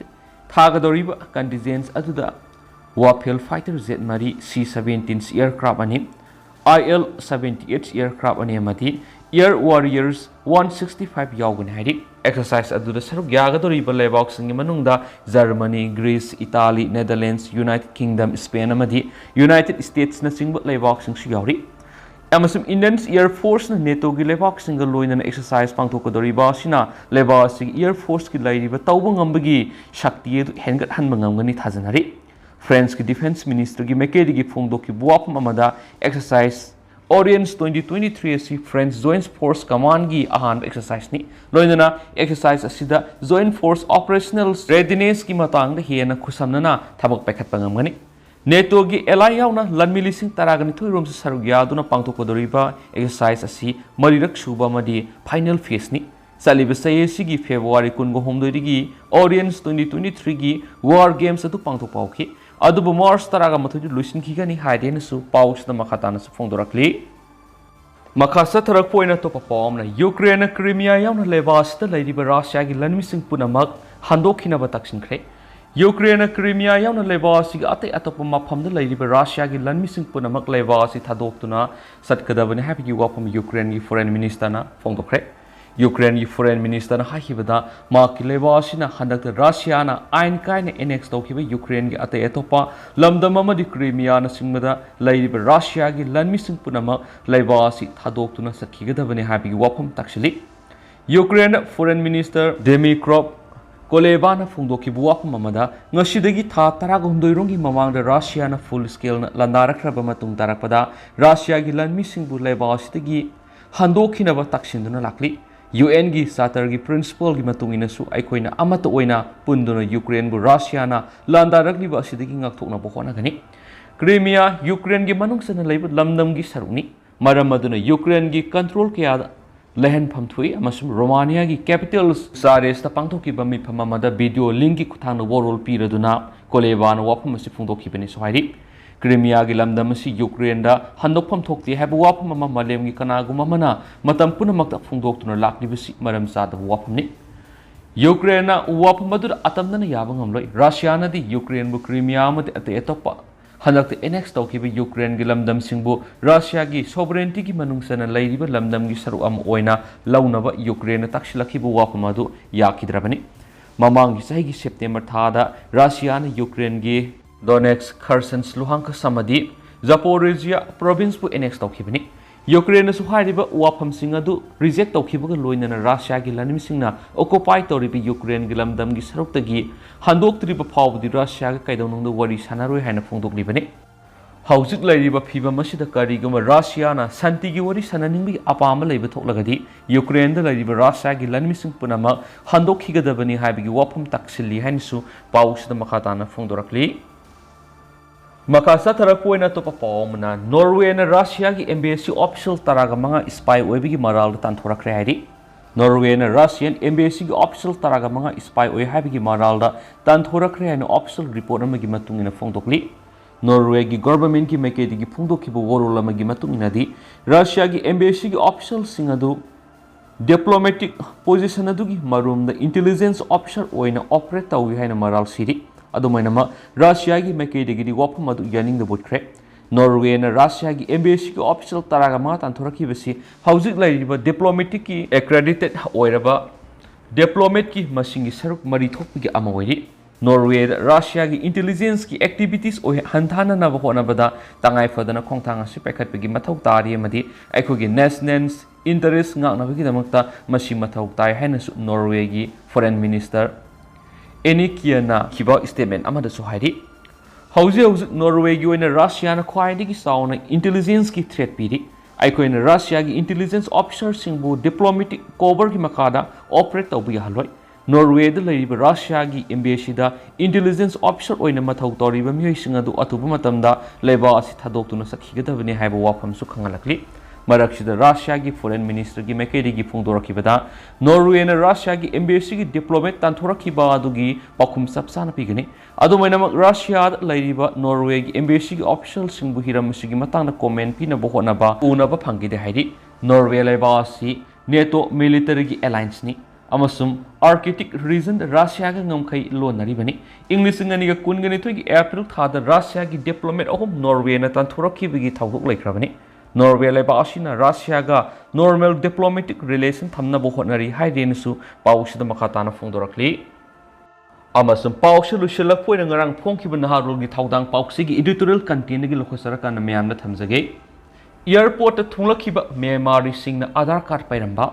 ꯊꯥꯒꯗꯧꯔꯤꯕ contingents ꯑꯗꯨꯗ Rafale fighter jet ꯃꯔꯤ, C seventeen aircraft ꯑꯅꯤ, IL seventy eight aircraft ꯑꯅꯤ ꯑꯃꯗꯤ Air Warriors one sixty five ꯌꯥꯎꯒꯅꯤ ꯍꯥꯏꯔꯤ꯫ Exercise ꯑꯗꯨꯗ ꯁꯔꯨꯛ ꯌꯥꯒꯗꯧꯔꯤꯕ ꯂꯩꯕꯥꯛꯁꯤꯡꯒꯤ ꯃꯅꯨꯡꯗ Germany, Greece, Italy, Netherlands, United Kingdom, Spain ꯑꯃꯗꯤ United Statesꯅꯆꯤꯡꯕ ꯂꯩꯕꯥꯛꯁꯤꯡꯁꯨ ꯌꯥꯎꯔꯤ꯫ ꯑꯃꯁꯨꯡ Indian Air Forceꯅ NATOꯒꯤ ꯂꯩꯕꯥꯛꯁꯤꯡꯒ ꯂꯣꯏꯅꯅ exercise ꯄꯥꯡꯊꯣꯛꯀꯗꯧꯔꯤꯕ ꯑꯁꯤꯅ ꯂꯩꯕꯥꯛ ꯑꯁꯤꯒꯤ Air Forceꯀꯤ ꯂꯩꯔꯤꯕ ꯇꯧꯕ ꯉꯝꯕꯒꯤ ꯁꯛꯇꯤ ꯑꯗꯨ ꯍꯦꯟꯒꯠꯍꯟꯕ ꯉꯝꯒꯅꯤ ꯊꯥꯖꯅꯔꯤ꯫ Franceꯀꯤ Defence Ministerꯒꯤ ꯃꯥꯏꯀꯩꯗꯒꯤ ꯐꯣꯡꯗꯣꯛꯈꯤꯕ ꯋꯥꯐꯝ ꯑꯃꯗ, Exercise Orient's twenty twenty-three ꯑꯁꯤ French Joint Force Commandꯒꯤ ꯑꯍꯥꯟꯕ exerciseꯅꯤ꯫ ꯂꯣꯏꯅꯅ exercise ꯑꯁꯤꯗ Joint Force Operational Readinessꯀꯤ ꯃꯇꯥꯡꯗ ꯍꯦꯟꯅ ꯈꯨꯠꯁꯝꯅꯅ ꯊꯕꯛ ꯄꯥꯏꯈꯠꯄ ꯉꯝꯒꯅꯤ꯫ NATOꯒꯤ ally ꯌꯥꯎꯅ ꯂꯥꯟꯃꯤ ꯂꯤꯁꯤꯡ ꯇꯔꯥꯒ ꯅꯤꯊꯣꯏ ꯔꯣꯝꯁꯨ ꯁꯔꯨꯛ ꯌꯥꯗꯨꯅ ꯄꯥꯡꯊꯣꯛꯀꯗꯧꯔꯤꯕ exercise ꯑꯁꯤ ꯃꯔꯤꯔꯛ ꯁꯨꯕ ꯑꯃꯗꯤ final phaseꯅꯤ꯫ ꯆꯠꯂꯤꯕ ꯆꯍꯤ ꯑꯁꯤꯒꯤ February ꯀꯨꯟꯒ ꯍꯨꯝꯗꯣꯏꯗꯒꯤ Orient's twenty twenty-threeꯒꯤ War Games ꯑꯗꯨ ꯄꯥꯡꯊꯣꯛꯄ ꯍꯧꯈꯤ꯫ ꯑꯗꯨꯕꯨ March ꯇꯔꯥꯒ ꯃꯥꯊꯣꯏꯗ ꯂꯣꯏꯁꯤꯟꯈꯤꯒꯅꯤ ꯍꯥꯏꯗꯦꯅꯁꯨ ꯄꯥꯎꯁꯤꯗ ꯃꯈꯥ ꯇꯥꯅꯁꯨ ꯐꯣꯡꯗꯣꯔꯛꯂꯤ꯫ ꯃꯈꯥ ꯆꯠꯊꯔꯛꯄ ꯑꯣꯏꯅ ꯑꯇꯣꯞꯄ ꯄꯥꯎ ꯑꯃꯅ, ꯌꯨꯀ꯭ꯔꯦꯟꯅ ꯀ꯭ꯔꯤꯃꯤꯌꯥ ꯌꯥꯎꯅ ꯂꯩꯕꯥꯛ ꯑꯁꯤꯗ ꯂꯩꯔꯤꯕ ꯔꯁꯤꯌꯥꯒꯤ ꯂꯟꯃꯤꯁꯤꯡ ꯄꯨꯝꯅꯃꯛ ꯍꯟꯗꯣꯛꯈꯤꯅꯕ ꯇꯛꯁꯤꯟꯈ꯭ꯔꯦ꯫ ꯌꯨꯀ꯭ꯔꯦꯟꯅ ꯀ꯭ꯔꯤꯃꯤꯌꯥ ꯌꯥꯎꯅ ꯂꯩꯕꯥꯛ ꯑꯁꯤꯒꯤ ꯑꯇꯩ ꯑꯇꯣꯞꯄ ꯃꯐꯝꯗ ꯂꯩꯔꯤꯕ ꯔꯁꯤꯌꯥꯒꯤ ꯂꯟꯃꯤꯁꯤꯡ ꯄꯨꯝꯅꯃꯛ ꯂꯩꯕꯥꯛ ꯑꯁꯤ ꯊꯥꯗꯣꯛꯇꯨꯅ ꯆꯠꯀꯗꯕꯅꯤ ꯍꯥꯏꯕꯒꯤ ꯋꯥꯐꯝ ꯌꯨꯀ꯭ꯔꯦꯟꯒꯤ Foreign Ministerꯅ ꯐꯣꯡꯗꯣꯛꯈ꯭ꯔꯦ꯫ ꯌꯨꯀ꯭ꯔꯦꯟꯒꯤ Foreign Ministerꯅ ꯍꯥꯏꯈꯤꯕꯗ, ꯃꯍꯥꯛꯀꯤ ꯂꯩꯕꯥꯛ ꯑꯁꯤꯅ ꯍꯟꯗꯛꯇ ꯔꯁꯤꯌꯥꯅ ꯑꯥꯏꯟ ꯀꯥꯏꯅ annex ꯇꯧꯈꯤꯕ ꯌꯨꯀ꯭ꯔꯦꯟꯒꯤ ꯑꯇꯩ ꯑꯇꯣꯞꯄ ꯂꯝꯗꯝ ꯑꯃꯗꯤ ꯀ꯭ꯔꯤꯃꯤꯌꯥꯅꯆꯤꯡꯕꯗ ꯂꯩꯔꯤꯕ ꯔꯁꯤꯌꯥꯒꯤ ꯂꯟꯃꯤꯁꯤꯡ ꯄꯨꯝꯅꯃꯛ ꯂꯩꯕꯥꯛ ꯑꯁꯤ ꯊꯥꯗꯣꯛꯇꯨꯅ ꯆꯠꯈꯤꯒꯗꯕꯅꯤ ꯍꯥꯏꯕꯒꯤ ꯋꯥꯐꯝ ꯇꯥꯛꯁꯤꯜꯂꯤ꯫ Ukraine Foreign Minister Dmytro Kuleba ꯐꯣꯡꯗꯣꯛꯈꯤꯕ ꯋꯥꯐꯝ ꯑꯃꯗ, ꯉꯁꯤꯗꯒꯤ ꯊꯥ ꯇꯔꯥꯍꯨꯝꯗꯣꯏ ꯔꯣꯝꯒꯤ ꯃꯃꯥꯡꯗ ꯔꯁꯤꯌꯥꯅ full scaleꯅ ꯂꯥꯟꯗꯥꯔꯛꯈ꯭ꯔꯕ ꯃꯇꯨꯡ ꯇꯥꯔꯛꯄꯗ ꯔꯁꯤꯌꯥꯒꯤ ꯂꯟꯃꯤꯁꯤꯡꯕꯨ ꯂꯩꯕꯥꯛ ꯑꯁꯤꯗꯒꯤ ꯍꯟꯗꯣꯛꯈꯤꯅꯕ ꯇꯛꯁꯤꯟꯗꯨꯅ ꯂꯥꯛꯂꯤ꯫ UNꯒꯤ Charterꯒꯤ principleꯒꯤ ꯃꯇꯨꯡ ꯏꯟꯅꯁꯨ ꯑꯩꯈꯣꯏꯅ ꯑꯃꯠꯇ ꯑꯣꯏꯅ ꯄꯨꯟꯗꯨꯅ ꯌꯨꯀ꯭ꯔꯦꯟꯕꯨ ꯔꯁꯤꯌꯥꯅ ꯂꯥꯟꯗꯥꯔꯛꯂꯤꯕ ꯑꯁꯤꯗꯒꯤ ꯉꯥꯛꯊꯣꯛꯅꯕ ꯍꯣꯠꯅꯒꯅꯤ꯫ ꯀ꯭ꯔꯤꯃꯤꯌꯥ ꯌꯨꯀ꯭ꯔꯦꯟꯒꯤ ꯃꯅꯨꯡ ꯆꯟꯅ ꯂꯩꯕ ꯂꯝꯗꯝꯒꯤ ꯁꯔꯨꯛꯅꯤ꯫ ꯃꯔꯝ ꯑꯗꯨꯅ ꯌꯨꯀ꯭ꯔꯦꯟꯒꯤ control ꯀꯌꯥꯗ ꯂꯩꯍꯟꯐꯝ ꯊꯣꯛꯏ ꯑꯃꯁꯨꯡ ꯔꯣꯃꯥꯅꯤꯌꯥꯒꯤ capital ꯕꯨꯀꯥꯔꯦꯁꯇ ꯄꯥꯡꯊꯣꯛꯈꯤꯕ ꯃꯤꯐꯝ ꯑꯃꯗ video link ꯀꯤ ꯈꯨꯠꯊꯥꯡꯗ ꯋꯥꯔꯣꯜ ꯄꯤꯔꯗꯨꯅ ꯀꯣꯂꯦꯕꯥꯅ ꯋꯥꯐꯝ ꯑꯁꯤ ꯐꯣꯡꯗꯣꯛꯈꯤꯕꯅꯤꯁꯨ ꯍꯥꯏꯔꯤ꯫ ꯀ꯭ꯔꯤꯃꯤꯌꯥꯒꯤ ꯂꯝꯗꯝ ꯑꯁꯤ ꯌꯨꯀ꯭ꯔꯦꯟꯗ ꯍꯟꯗꯣꯛꯐꯝ ꯊꯣꯛꯇꯦ ꯍꯥꯏꯕ ꯋꯥꯐꯝ ꯑꯃ ꯃꯥꯂꯦꯝꯒꯤ ꯀꯅꯥꯒꯨꯝꯕ ꯑꯃꯅ ꯃꯇꯝ ꯄꯨꯝꯅꯃꯛꯇ ꯐꯣꯡꯗꯣꯛꯇꯨꯅ ꯂꯥꯛꯂꯤꯕꯁꯤ ꯃꯔꯝ ꯆꯥꯗꯕ ꯋꯥꯐꯝꯅꯤ꯫ ꯌꯨꯀ꯭ꯔꯦꯟꯅ ꯋꯥꯐꯝ ꯑꯗꯨꯗ ꯑꯇꯝꯅꯅ ꯌꯥꯕ ꯉꯝꯂꯣꯏ꯫ ꯔꯁꯤꯌꯥꯅꯗꯤ ꯌꯨꯀ꯭ꯔꯦꯟꯕꯨ ꯀ꯭ꯔꯤꯃꯤꯌꯥ ꯑꯃꯗꯤ ꯑꯇꯩ ꯑꯇꯣꯞꯄ ꯍꯟꯗꯛꯇ annex ꯇꯧꯈꯤꯕ ꯌꯨꯀ꯭ꯔꯦꯟꯒꯤ ꯂꯝꯗꯝꯁꯤꯡꯕꯨ ꯔꯁꯤꯌꯥꯒꯤ sovereignty ꯒꯤ ꯃꯅꯨꯡ ꯆꯟꯅ ꯂꯩꯔꯤꯕ ꯂꯝꯗꯝꯒꯤ ꯁꯔꯨꯛ ꯑꯃ ꯑꯣꯏꯅ ꯂꯧꯅꯕ ꯌꯨꯀ꯭ꯔꯦꯟꯅ ꯇꯛꯁꯤꯜꯂꯛꯈꯤꯕ ꯋꯥꯐꯝ ꯑꯗꯨ ꯌꯥꯈꯤꯗ꯭ꯔꯕꯅꯤ꯫ ꯃꯃꯥꯡꯒꯤ ꯆꯍꯤꯒꯤ September ꯊꯥꯗ ꯔꯁꯤꯌꯥꯅ ꯌꯨꯀ꯭ꯔꯦꯟꯒꯤ Donetsk, Kherson, Luhansk ꯑꯃꯗꯤ Zaporizhia province ꯄꯨ annex ꯇꯧꯈꯤꯕꯅꯤ꯫ ꯌꯨꯀ꯭ꯔꯦꯟꯅꯁꯨ ꯍꯥꯏꯔꯤꯕ ꯋꯥꯐꯝꯁꯤꯡ ꯑꯗꯨ reject ꯇꯧꯈꯤꯕꯒ ꯂꯣꯏꯅꯅ ꯔꯁꯤꯌꯥꯒꯤ ꯂꯥꯟꯃꯤꯁꯤꯡꯅ occupy ꯇꯧꯔꯤꯕ ꯌꯨꯀ꯭ꯔꯦꯟꯒꯤ ꯂꯝꯗꯝꯒꯤ ꯁꯔꯨꯛꯇꯒꯤ ꯍꯟꯗꯣꯛꯇ꯭ꯔꯤꯕ ꯐꯥꯎꯕꯗꯤ ꯔꯁꯤꯌꯥꯒ ꯀꯩꯗꯧꯅꯨꯡꯗ ꯋꯥꯔꯤ ꯁꯥꯟꯅꯔꯣꯏ ꯍꯥꯏꯅ ꯐꯣꯡꯗꯣꯛꯂꯤꯕꯅꯤ꯫ ꯍꯧꯖꯤꯛ ꯂꯩꯔꯤꯕ ꯐꯤꯕꯝ ꯑꯁꯤꯗ ꯀꯔꯤꯒꯨꯝꯕ ꯔꯁꯤꯌꯥꯅ ꯁꯥꯟꯇꯤꯒꯤ ꯋꯥꯔꯤ ꯁꯥꯟꯅꯅꯤꯡꯕꯒꯤ ꯑꯄꯥꯝꯕ ꯂꯩꯕ ꯊꯣꯛꯂꯒꯗꯤ ꯌꯨꯀ꯭ꯔꯦꯟꯗ ꯂꯩꯔꯤꯕ ꯔꯁꯤꯌꯥꯒꯤ ꯂꯥꯟꯃꯤꯁꯤꯡ ꯄꯨꯝꯅꯃꯛ ꯍꯟꯗꯣꯛꯈꯤꯒꯗꯕꯅꯤ ꯍꯥꯏꯕꯒꯤ ꯋꯥꯐꯝ ꯇꯥꯛꯁꯤꯜꯂꯤ ꯍꯥꯏꯅꯁꯨ ꯄꯥꯎꯁꯤꯗ ꯃꯈꯥ ꯇꯥꯅ ꯐꯣꯡꯗꯣꯔꯛꯂꯤ꯫ ꯃꯈꯥ ꯆꯠꯊꯔꯛꯄ ꯑꯣꯏꯅ ꯑꯇꯣꯞꯄ ꯄꯥꯎ ꯑꯃꯅ ꯅꯣꯔꯋꯦꯅ ꯔꯁꯤꯌꯥꯒꯤ embassy official ꯇꯔꯥꯒ ꯃꯉꯥ spy ꯑꯣꯏꯕꯒꯤ ꯃꯔꯥꯜꯗ ꯇꯥꯟꯊꯣꯔꯛꯈ꯭ꯔꯦ ꯍꯥꯏꯔꯤ꯫ ꯅꯣꯔꯋꯦꯅ Russian embassygꯤ official ꯇꯔꯥꯒ ꯃꯉꯥ spy ꯑꯣꯏ ꯍꯥꯏꯕꯒꯤ ꯃꯔꯥꯜꯗ ꯇꯥꯟꯊꯣꯔꯛꯈ꯭ꯔꯦ ꯍꯥꯏꯅ official report ꯑꯃꯒꯤ ꯃꯇꯨꯡ ꯏꯟꯅ ꯐꯣꯡꯗꯣꯛꯂꯤ꯫ ꯅꯣꯔꯋꯦꯒꯤ governmentꯀꯤ ꯃꯥꯏꯀꯩꯗꯒꯤ ꯐꯣꯡꯗꯣꯛꯈꯤꯕ ꯋꯥꯔꯣꯜ ꯑꯃꯒꯤ ꯃꯇꯨꯡ ꯏꯟꯅꯗꯤ ꯔꯁꯤꯌꯥꯒꯤ embassygꯤ officialꯁꯤꯡ ꯑꯗꯨ diplomatic position ꯑꯗꯨꯒꯤ ꯃꯔꯨꯝꯗ intelligence officer ꯑꯣꯏꯅ operate ꯇꯧꯏ ꯍꯥꯏꯅ ꯃꯔꯥꯜ ꯁꯤꯔꯤ꯫ ꯑꯗꯨꯃꯥꯏꯅꯃꯛ ꯔꯁꯤꯌꯥꯒꯤ ꯃꯥꯏꯀꯩꯗꯒꯤꯗꯤ ꯋꯥꯐꯝ ꯑꯗꯨ ꯌꯥꯅꯤꯡꯗꯕ ꯎꯠꯈ꯭ꯔꯦ꯫ ꯅꯣꯔꯋꯦꯅ ꯔꯁꯤꯌꯥꯒꯤ embassygꯤ official ꯇꯔꯥꯒ ꯃꯉꯥ ꯇꯥꯟꯊꯣꯔꯛꯈꯤꯕꯁꯤ ꯍꯧꯖꯤꯛ ꯂꯩꯔꯤꯕ diplomaticꯀꯤ accredited ꯑꯣꯏꯔꯕ diplomatꯀꯤ ꯃꯁꯤꯡꯒꯤ ꯁꯔꯨꯛ ꯃꯔꯤ ꯊꯣꯛꯄꯒꯤ ꯑꯃ ꯑꯣꯏꯔꯤ꯫ ꯅꯣꯔꯋꯦꯗ ꯔꯁꯤꯌꯥꯒꯤ intelligenceꯀꯤ activities ꯑꯣꯏ ꯍꯟꯊꯅꯅꯕ ꯍꯣꯠꯅꯕꯗ ꯇꯉꯥꯏ ꯐꯗꯅ ꯈꯣꯡꯊꯥꯡ ꯑꯁꯤ ꯄꯥꯏꯈꯠꯄꯒꯤ ꯃꯊꯧ ꯇꯥꯔꯤ ꯑꯃꯗꯤ ꯑꯩꯈꯣꯏꯒꯤ national interest ꯉꯥꯛꯅꯕꯒꯤꯗꯃꯛꯇ ꯃꯁꯤ ꯃꯊꯧ ꯇꯥꯏ ꯍꯥꯏꯅꯁꯨ ꯅꯣꯔꯋꯦꯒꯤ foreign minister ꯑꯦꯅꯤꯀꯤꯌꯥꯅ ꯈꯤꯕ statement ꯑꯃꯗꯁꯨ ꯍꯥꯏꯔꯤ꯫ ꯍꯧꯖꯤꯛ ꯍꯧꯖꯤꯛ ꯅꯣꯔꯋꯦꯒꯤ ꯑꯣꯏꯅ ꯔꯁꯤꯌꯥꯅ ꯈ꯭ꯋꯥꯏꯗꯒꯤ ꯆꯥꯎꯅ intelligenceꯀꯤ threat ꯄꯤꯔꯤ꯫ ꯑꯩꯈꯣꯏꯅ ꯔꯁꯤꯌꯥꯒꯤ intelligence officerꯁꯤꯡꯕꯨ diplomatic coverꯒꯤ ꯃꯈꯥꯗ operate ꯇꯧꯕ ꯌꯥꯍꯜꯂꯣꯏ꯫ ꯅꯣꯔꯋꯦꯗ ꯂꯩꯔꯤꯕ ꯔꯁꯤꯌꯥꯒꯤ embassy ꯗ intelligence officer ꯑꯣꯏꯅ ꯃꯊꯧ ꯇꯧꯔꯤꯕ ꯃꯤꯑꯣꯏꯁꯤꯡ ꯑꯗꯨ ꯑꯊꯨꯕ ꯃꯇꯝꯗ ꯂꯩꯕꯥꯛ ꯑꯁꯤ ꯊꯥꯗꯣꯛꯇꯨꯅ ꯆꯠꯈꯤꯒꯗꯕꯅꯤ ꯍꯥꯏꯕ ꯋꯥꯐꯝꯁꯨ ꯈꯪꯍꯜꯂꯛꯂꯤ꯫ ꯃꯔꯛꯁꯤꯗ ꯔꯁꯤꯌꯥꯒꯤ foreign minister ꯒꯤ ꯃꯥꯏꯀꯩꯗꯒꯤ ꯐꯣꯡꯗꯣꯔꯛꯈꯤꯕꯗ, ꯅꯣꯔꯋꯦꯅ ꯔꯁꯤꯌꯥꯒꯤ embassy ꯒꯤ diplomat ꯇꯥꯟꯊꯣꯔꯛꯈꯤꯕ ꯑꯗꯨꯒꯤ ꯄꯥꯎꯈꯨꯝ ꯆꯞ ꯆꯥꯅ ꯄꯤꯒꯅꯤ꯫ ꯑꯗꯨꯃꯥꯏꯅꯃꯛ, ꯔꯁꯤꯌꯥꯗ ꯂꯩꯔꯤꯕ ꯅꯣꯔꯋꯦꯒꯤ embassy ꯒꯤ official ꯁꯤꯡꯕꯨ ꯍꯤꯔꯝ ꯑꯁꯤꯒꯤ ꯃꯇꯥꯡꯗ comment ꯄꯤꯅꯕ ꯍꯣꯠꯅꯕ ꯎꯅꯕ ꯐꯪꯈꯤꯗꯦ ꯍꯥꯏꯔꯤ꯫ ꯅꯣꯔꯋꯦ ꯂꯩꯕꯥꯛ ꯑꯁꯤ NATO military ꯒꯤ alliance ꯅꯤ ꯑꯃꯁꯨꯡ Arctic region ꯗ ꯔꯁꯤꯌꯥꯒ ꯉꯝꯈꯩ ꯂꯣꯟꯅꯔꯤꯕꯅꯤ꯫ ꯏꯪ ꯂꯤꯁꯤꯡ ꯑꯅꯤꯒ ꯀꯨꯟꯒ ꯅꯤꯊꯣꯏꯒꯤ April ꯊꯥꯗ ꯔꯁꯤꯌꯥꯒꯤ diplomat ꯑꯍꯨꯝ ꯅꯣꯔꯋꯦꯅ ꯇꯥꯟꯊꯣꯔꯛꯈꯤꯕꯒꯤ ꯊꯧꯗꯣꯛ ꯂꯩꯈ꯭ꯔꯕꯅꯤ꯫ ꯅꯣꯔꯋꯦ ꯂꯩꯕꯥꯛ ꯑꯁꯤꯅ ꯔꯁꯤꯌꯥꯒ normal diplomatic relation ꯊꯝꯅꯕ ꯍꯣꯠꯅꯔꯤ ꯍꯥꯏꯔꯦꯅꯁꯨ ꯄꯥꯎꯁꯤꯗ ꯃꯈꯥ ꯇꯥꯅ ꯐꯣꯡꯗꯣꯔꯛꯂꯤ꯫ ꯑꯃꯁꯨꯡ ꯄꯥꯎꯁꯤ ꯂꯣꯏꯁꯤꯜꯂꯛꯄ ꯑꯣꯏꯅ ꯉꯔꯥꯡ ꯐꯣꯡꯈꯤꯕ ꯅꯍꯥꯔꯣꯜꯒꯤ ꯊꯧꯗꯥꯡ ꯄꯥꯎꯆꯦꯒꯤ editorial content ꯗꯒꯤ ꯂꯧꯈꯠꯆꯔꯀꯥꯟꯗ ꯃꯌꯥꯝꯗ ꯊꯝꯖꯒꯦ꯫ Airport ꯇ ꯊꯨꯡꯂꯛꯈꯤꯕ ꯃ꯭ꯌꯥꯟꯃꯥꯔꯤꯁꯤꯡꯅ ꯑꯙꯥꯔ ꯀꯥꯔꯗ ꯄꯥꯏꯔꯝꯕ꯫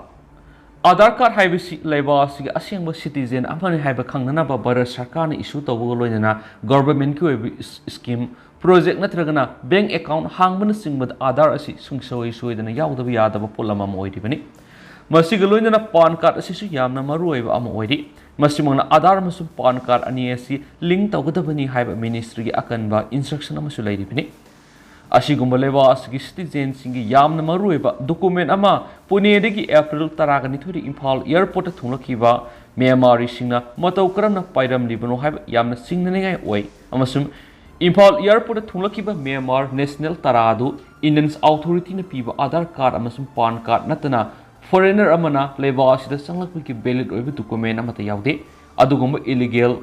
ꯑꯙꯥꯔ ꯀꯥꯔꯗ ꯍꯥꯏꯕꯁꯤ ꯂꯩꯕꯥꯛ ꯑꯁꯤꯒꯤ ꯑꯁꯦꯡꯕ citizen ꯑꯃꯅꯤ ꯍꯥꯏꯕ ꯈꯪꯅꯅꯕ ꯚꯥꯔꯠ ꯁꯔꯀꯥꯔꯅ issue ꯇꯧꯕꯒ ꯂꯣꯏꯅꯅ government ꯀꯤ ꯑꯣꯏꯕ ꯏꯁ-, scheme, project ꯅꯠꯇ꯭ꯔꯒꯅ bank account ꯍꯥꯡꯕꯅꯆꯤꯡꯕꯗ ꯑꯙꯥꯔ ꯑꯁꯤ ꯁꯨꯡꯁꯣꯏ ꯁꯣꯏꯗꯅ ꯌꯥꯎꯗꯕ ꯌꯥꯗꯕ ꯄꯣꯠꯂꯝ ꯑꯃ ꯑꯣꯏꯔꯤꯕꯅꯤ꯫ ꯃꯁꯤꯒ ꯂꯣꯏꯅꯅ PAN card ꯑꯁꯤꯁꯨ ꯌꯥꯝꯅ ꯃꯔꯨꯑꯣꯏꯕ ꯑꯃ ꯑꯣꯏꯔꯤ꯫ ꯃꯁꯤꯃꯛꯅ ꯑꯙꯥꯔ ꯑꯃꯁꯨꯡ PAN card ꯑꯅꯤ ꯑꯁꯤ link ꯇꯧꯒꯗꯕꯅꯤ ꯍꯥꯏꯕ ministry ꯒꯤ ꯑꯀꯟꯕ instruction ꯑꯃꯁꯨ ꯂꯩꯔꯤꯕꯅꯤ꯫ ꯑꯁꯤꯒꯨꯝꯕ ꯂꯩꯕꯥꯛ ꯑꯁꯤꯒꯤ citizen ꯁꯤꯡꯒꯤ ꯌꯥꯝꯅ ꯃꯔꯨꯑꯣꯏꯕ document ꯑꯃ ꯄꯨꯅꯦꯗꯒꯤ April ꯇꯔꯥꯒ ꯅꯤꯊꯣꯏꯗ ꯏꯝꯐꯥꯜ airport ꯇ ꯊꯨꯡꯂꯛꯈꯤꯕ ꯃ꯭ꯌꯥꯟꯃꯥꯔꯤꯁꯤꯡꯅ ꯃꯇꯧ ꯀꯔꯝꯅ ꯄꯥꯏꯔꯝꯂꯤꯕꯅꯣ ꯍꯥꯏꯕ ꯌꯥꯝꯅ ꯆꯤꯡꯅꯅꯤꯡꯉꯥꯏ ꯑꯣꯏ, ꯑꯃꯁꯨꯡ ꯏꯝꯐꯥꯜ airport ꯇ ꯊꯨꯡꯂꯛꯈꯤꯕ ꯃ꯭ꯌꯥꯟꯃꯥꯔ national ꯇꯔꯥ ꯑꯗꯨ Indian authority ꯅ ꯄꯤꯕ ꯑꯙꯥꯔ ꯀꯥꯔꯗ ꯑꯃꯁꯨꯡ PAN card ꯅꯠꯇꯅ foreigner ꯑꯃꯅ ꯂꯩꯕꯥꯛ ꯑꯁꯤꯗ ꯆꯪꯂꯛꯄꯒꯤ valid ꯑꯣꯏꯕ document ꯑꯃꯠꯇ ꯌꯥꯎꯗꯦ꯫ ꯑꯗꯨꯒꯨꯝꯕ illegal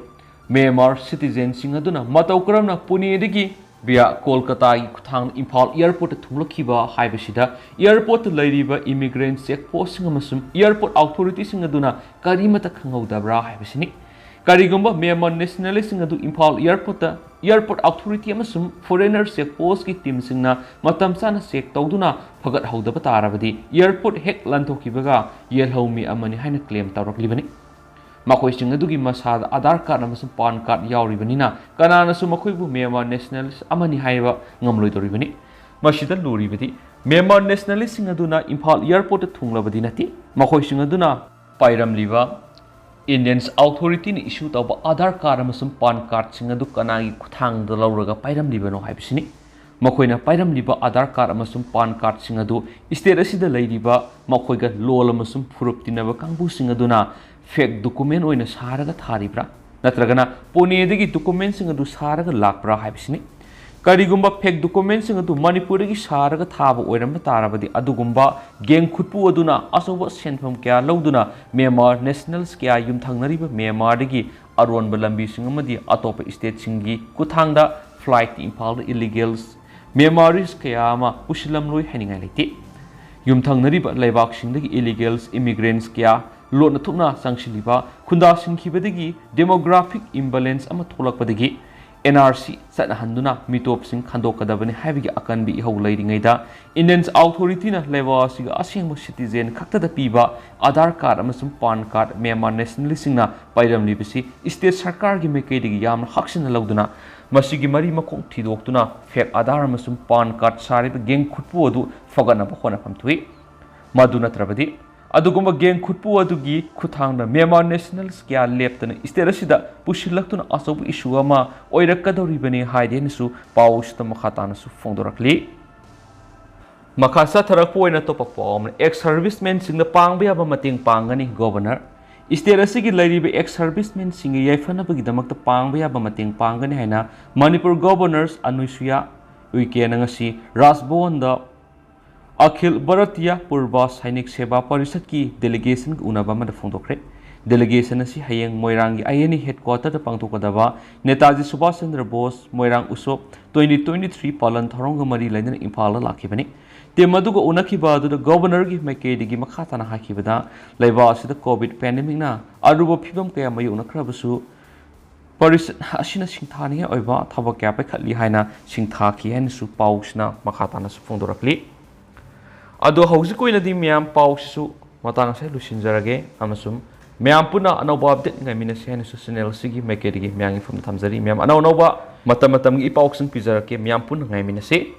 ꯃ꯭ꯌꯥꯟꯃꯥꯔ citizen ꯁꯤꯡ ꯑꯗꯨꯅ ꯃꯇꯧ ꯀꯔꯝꯅ ꯄꯨꯅꯦꯗꯒꯤ via ꯀꯣꯜꯀꯇꯥꯒꯤ ꯈꯨꯠꯊꯥꯡꯗ ꯏꯝꯐꯥꯜ airport ꯇ ꯊꯨꯡꯂꯛꯈꯤꯕ ꯍꯥꯏꯕꯁꯤꯗ airport ꯇ ꯂꯩꯔꯤꯕ immigrant check post ꯁꯤꯡ ꯑꯃꯁꯨꯡ airport authority ꯁꯤꯡ ꯑꯗꯨꯅ ꯀꯔꯤꯃꯠꯇ ꯈꯪꯍꯧꯗꯕ꯭ꯔꯥ ꯍꯥꯏꯕꯁꯤꯅꯤ꯫ ꯀꯔꯤꯒꯨꯝꯕ ꯃ꯭ꯌꯥꯟꯃꯥꯔ nationalist ꯁꯤꯡ ꯑꯗꯨ ꯏꯝꯐꯥꯜ airport ꯇ airport authority ꯑꯃꯁꯨꯡ foreigner check post ꯀꯤ team ꯁꯤꯡꯅ ꯃꯇꯝ ꯆꯥꯅ check ꯇꯧꯗꯨꯅ ꯐꯒꯠꯍꯧꯗꯕ ꯇꯥꯔꯕꯗꯤ, airport ꯍꯦꯛ ꯂꯥꯟꯊꯣꯛꯈꯤꯕꯒ ꯌꯦꯜꯍꯧꯃꯤ ꯑꯃꯅꯤ ꯍꯥꯏꯅ claim ꯇꯧꯔꯛꯂꯤꯕꯅꯤ꯫ ꯃꯈꯣꯏꯁꯤꯡ ꯑꯗꯨꯒꯤ ꯃꯁꯥꯗ ꯑꯙꯥꯔ ꯀꯥꯔꯗ ꯑꯃꯁꯨꯡ PAN card ꯌꯥꯎꯔꯤꯕꯅꯤꯅ, ꯀꯅꯥꯅꯁꯨ ꯃꯈꯣꯏꯕꯨ ꯃ꯭ꯌꯥꯟꯃꯥꯔ nationalist ꯑꯃꯅꯤ ꯍꯥꯏꯕ ꯉꯝꯂꯣꯏꯗꯧꯔꯤꯕꯅꯤ꯫ ꯃꯁꯤꯗ ꯂꯨꯔꯤꯕꯗꯤ, ꯃ꯭ꯌꯥꯟꯃꯥꯔ nationalist ꯁꯤꯡ ꯑꯗꯨꯅ ꯏꯝꯐꯥꯜ airport ꯇ ꯊꯨꯡꯂꯕꯗꯤ ꯅꯠꯇꯦ, ꯃꯈꯣꯏꯁꯤꯡ ꯑꯗꯨꯅ ꯄꯥꯏꯔꯝꯂꯤꯕ Indians Authority-ꯅ issue ꯇꯧꯕ Aadhaar card ꯑꯃꯁꯨꯡ PAN card-ꯁꯤꯡ ꯑꯗꯨ ꯀꯅꯥꯒꯤ ꯈꯨꯠꯊꯥꯡꯗ ꯂꯧꯔꯒ ꯄꯥꯏꯔꯝꯂꯤꯕꯅꯣ ꯍꯥꯏꯕꯁꯤꯅꯤ꯫ ꯃꯈꯣꯏꯅ ꯄꯥꯏꯔꯝꯂꯤꯕ Aadhaar card ꯑꯃꯁꯨꯡ PAN card-ꯁꯤꯡ ꯑꯗꯨ state ꯑꯁꯤꯗ ꯂꯩꯔꯤꯕ ꯃꯈꯣꯏꯒ ꯂꯣꯜ ꯑꯃꯁꯨꯡ ꯐꯨꯔꯨꯞ ꯇꯤꯟꯅꯕ ꯀꯥꯡꯕꯨꯁꯤꯡ ꯑꯗꯨꯅ fake document ꯑꯣꯏꯅ ꯁꯥꯔꯒ ꯊꯥꯔꯤꯕ꯭ꯔꯥ? ꯅꯠꯇ꯭ꯔꯒꯅ ꯄꯨꯅꯦꯗꯒꯤ document-ꯁꯤꯡ ꯑꯗꯨ ꯁꯥꯔꯒ ꯂꯥꯛꯄ꯭ꯔꯥ ꯍꯥꯏꯕꯁꯤꯅꯤ꯫ ꯀꯔꯤꯒꯨꯝꯕ fake document-ꯁꯤꯡ ꯑꯗꯨ ꯃꯅꯤꯄꯨꯔꯗꯒꯤ ꯁꯥꯔꯒ ꯊꯥꯕ ꯑꯣꯏꯔꯝꯕ ꯇꯥꯔꯕꯗꯤ, ꯑꯗꯨꯒꯨꯝꯕ gang ꯈꯨꯠꯄꯨ ꯑꯗꯨꯅ ꯑꯆꯧꯕ ꯁꯦꯟꯐꯝ ꯀꯌꯥ ꯂꯧꯗꯨꯅ Myanmar nationals ꯀꯌꯥ ꯌꯨꯝꯊꯪꯅꯔꯤꯕ ꯃ꯭ꯌꯥꯟꯃꯥꯔꯗꯒꯤ ꯑꯔꯣꯟꯕ ꯂꯝꯕꯤꯁꯤꯡ ꯑꯃꯗꯤ ꯑꯇꯣꯞꯄ state-ꯁꯤꯡꯒꯤ ꯈꯨꯠꯊꯥꯡꯗ flight-ꯇ ꯏꯝꯐꯥꯜꯗ illegals, Myanmaris ꯀꯌꯥ ꯑꯃ ꯄꯨꯁꯤꯜꯂꯝꯂꯣꯏ ꯍꯥꯏꯅꯤꯡꯉꯥꯏ ꯂꯩꯇꯦ꯫ ꯌꯨꯝꯊꯪꯅꯔꯤꯕ ꯂꯩꯕꯥꯛꯁꯤꯡꯗꯒꯤ illegals immigrants ꯀꯌꯥ ꯂꯣꯠꯅ ꯊꯨꯞꯅ ꯆꯪꯁꯤꯜꯂꯤꯕ, ꯈꯨꯟꯗꯥꯁꯤꯟꯈꯤꯕꯗꯒꯤ demographic imbalance ꯑꯃ ꯊꯣꯛꯂꯛꯄꯗꯒꯤ N R C ꯆꯠꯅꯍꯟꯗꯨꯅ ꯃꯤꯇꯣꯞꯁꯤꯡ ꯈꯟꯗꯣꯛꯀꯗꯕꯅꯤ ꯍꯥꯏꯕꯒꯤ ꯑꯀꯟꯕ ꯏꯍꯧ ꯂꯩꯔꯤꯉꯩꯗ, Indians Authority-ꯅ ꯂꯩꯕꯥꯛ ꯑꯁꯤꯒꯤ ꯑꯁꯦꯡꯕ citizen ꯈꯛꯇꯗ ꯄꯤꯕ Aadhaar card ꯑꯃꯁꯨꯡ PAN card Myanmar nationalist-ꯁꯤꯡꯅ ꯄꯥꯏꯔꯝꯂꯤꯕꯁꯤ state ꯁꯔꯀꯥꯔꯒꯤ ꯃꯥꯏꯀꯩꯗꯒꯤ ꯌꯥꯝꯅ ꯍꯛꯆꯤꯟꯅ ꯂꯧꯗꯨꯅ, ꯃꯁꯤꯒꯤ ꯃꯔꯤ ꯃꯈꯣꯡ ꯊꯤꯗꯣꯛꯇꯨꯅ fake Aadhaar ꯑꯃꯁꯨꯡ PAN card ꯁꯥꯔꯤꯕ gang ꯈꯨꯠꯄꯨ ꯑꯗꯨ ꯐꯒꯠꯅꯕ ꯍꯣꯠꯅꯐꯝ ꯊꯣꯛꯏ꯫ ꯃꯗꯨ ꯅꯠꯇ꯭ꯔꯕꯗꯤ, ꯑꯗꯨꯒꯨꯝꯕ gang ꯈꯨꯠꯄꯨ ꯑꯗꯨꯒꯤ ꯈꯨꯠꯊꯥꯡꯗ Myanmar nationals ꯀꯌꯥ ꯂꯦꯞꯇꯅ state ꯑꯁꯤꯗ ꯄꯨꯁꯤꯜꯂꯛꯇꯨꯅ ꯑꯆꯧꯕ issue ꯑꯃ ꯑꯣꯏꯔꯛꯀꯗꯧꯔꯤꯕꯅꯤ ꯍꯥꯏꯗꯤ ꯍꯥꯏꯅꯁꯨ ꯄꯥꯎꯁꯤꯗ ꯃꯈꯥ ꯇꯥꯅꯁꯨ ꯐꯣꯡꯗꯣꯔꯛꯂꯤ꯫ ꯃꯈꯥ ꯆꯠꯊꯔꯛꯄ ꯑꯣꯏꯅ ꯑꯇꯣꯞꯄ ꯄꯥꯎ ꯑꯃꯅ, ex servicemen-ꯁꯤꯡꯅ ꯄꯥꯡꯕ ꯌꯥꯕ ꯃꯇꯦꯡ ꯄꯥꯡꯒꯅꯤ Governor꯫ State ꯑꯁꯤꯒꯤ ꯂꯩꯔꯤꯕ ex servicemen-ꯁꯤꯡꯒꯤ ꯌꯥꯏꯐꯅꯕꯒꯤꯗꯃꯛꯇ ꯄꯥꯡꯕ ꯌꯥꯕ ꯃꯇꯦꯡ ꯄꯥꯡꯒꯅꯤ ꯍꯥꯏꯅ ꯃꯅꯤꯄꯨꯔ Governor ꯑꯅꯨꯁꯨꯌꯥ ꯎꯏꯀꯦꯅ ꯉꯁꯤ ꯔꯥꯖ ꯚꯋꯟꯗ ꯑꯈꯤꯜ ꯚꯥꯔꯇꯤꯌꯥ ꯄꯨꯔꯕ ꯁꯥꯏꯅꯤꯛ ꯁꯦꯕꯥ ꯄꯔꯤꯁꯠꯀꯤ delegation-ꯒ ꯎꯅꯕ ꯑꯃꯗ ꯐꯣꯡꯗꯣꯛꯈ꯭ꯔꯦ꯫ Delegation ꯑꯁꯤ ꯍꯌꯦꯡ ꯃꯣꯏꯔꯥꯡꯒꯤ I N A headquarter-ꯗ ꯄꯥꯡꯊꯣꯛꯀꯗꯕ ꯅꯦꯇꯥꯖꯤ ꯁꯨꯚꯥꯁ ꯆꯟꯗ꯭ꯔ ꯕꯣꯁ ꯃꯣꯏꯔꯥꯡ ꯎꯠꯁꯣꯞ twenty twenty-three ꯄꯥꯂꯟ ꯊꯧꯔꯝꯒ ꯃꯔꯤ ꯂꯩꯅꯅ ꯏꯝꯐꯥꯜꯗ ꯂꯥꯛꯈꯤꯕꯅꯤ꯫ Team ꯑꯗꯨꯒ ꯎꯅꯈꯤꯕ ꯑꯗꯨꯗ Governor-ꯒꯤ ꯃꯥꯏꯀꯩꯗꯒꯤ ꯃꯈꯥ ꯇꯥꯅ ꯍꯥꯏꯈꯤꯕꯗ, ꯂꯩꯕꯥꯛ ꯑꯁꯤꯗ COVID pandemic-ꯅ ꯑꯔꯨꯕ ꯐꯤꯕꯝ ꯀꯌꯥ ꯃꯥꯌꯣꯛꯅꯈ꯭ꯔꯕꯁꯨ, ꯄꯔꯤꯁꯠ ꯑꯁꯤꯅ ꯁꯤꯡꯊꯥꯅꯤꯡꯉꯥꯏ ꯑꯣꯏꯕ ꯊꯕꯛ ꯀꯌꯥ ꯄꯥꯏꯈꯠꯂꯤ ꯍꯥꯏꯅ ꯁꯤꯡꯊꯥꯈꯤ ꯍꯥꯏꯅꯁꯨ ꯄꯥꯎꯁꯤꯅ ꯃꯈꯥ ꯇꯥꯅꯁꯨ ꯐꯣꯡꯗꯣꯔꯛꯂꯤ꯫ ꯑꯗꯣ ꯍꯧꯖꯤꯛ ꯑꯣꯏꯅꯗꯤ ꯃꯌꯥꯝ ꯄꯥꯎꯁꯤꯁꯨ ꯃꯇꯥꯡ ꯑꯁꯤꯗ ꯂꯣꯏꯁꯤꯟꯖꯔꯒꯦ, ꯑꯃꯁꯨꯡ ꯃꯌꯥꯝ ꯄꯨꯟꯅ ꯑꯅꯧꯕ update ꯉꯥꯏꯃꯤꯟꯅꯁꯤ ꯍꯥꯏꯅꯁꯨ channel ꯑꯁꯤꯒꯤ ꯃꯥꯏꯀꯩꯗꯒꯤ ꯃꯌꯥꯝꯒꯤ ꯃꯐꯝꯗ ꯊꯝꯖꯔꯤ꯫ ꯃꯌꯥꯝ ꯑꯅꯧ ꯑꯅꯧꯕ ꯃꯇꯝ ꯃꯇꯝꯒꯤ ꯏ ꯄꯥꯎꯁꯤꯡ ꯄꯤꯖꯔꯛꯀꯦ, ꯃꯌꯥꯝ ꯄꯨꯟꯅ ꯉꯥꯏꯃꯤꯟꯅꯁꯤ꯫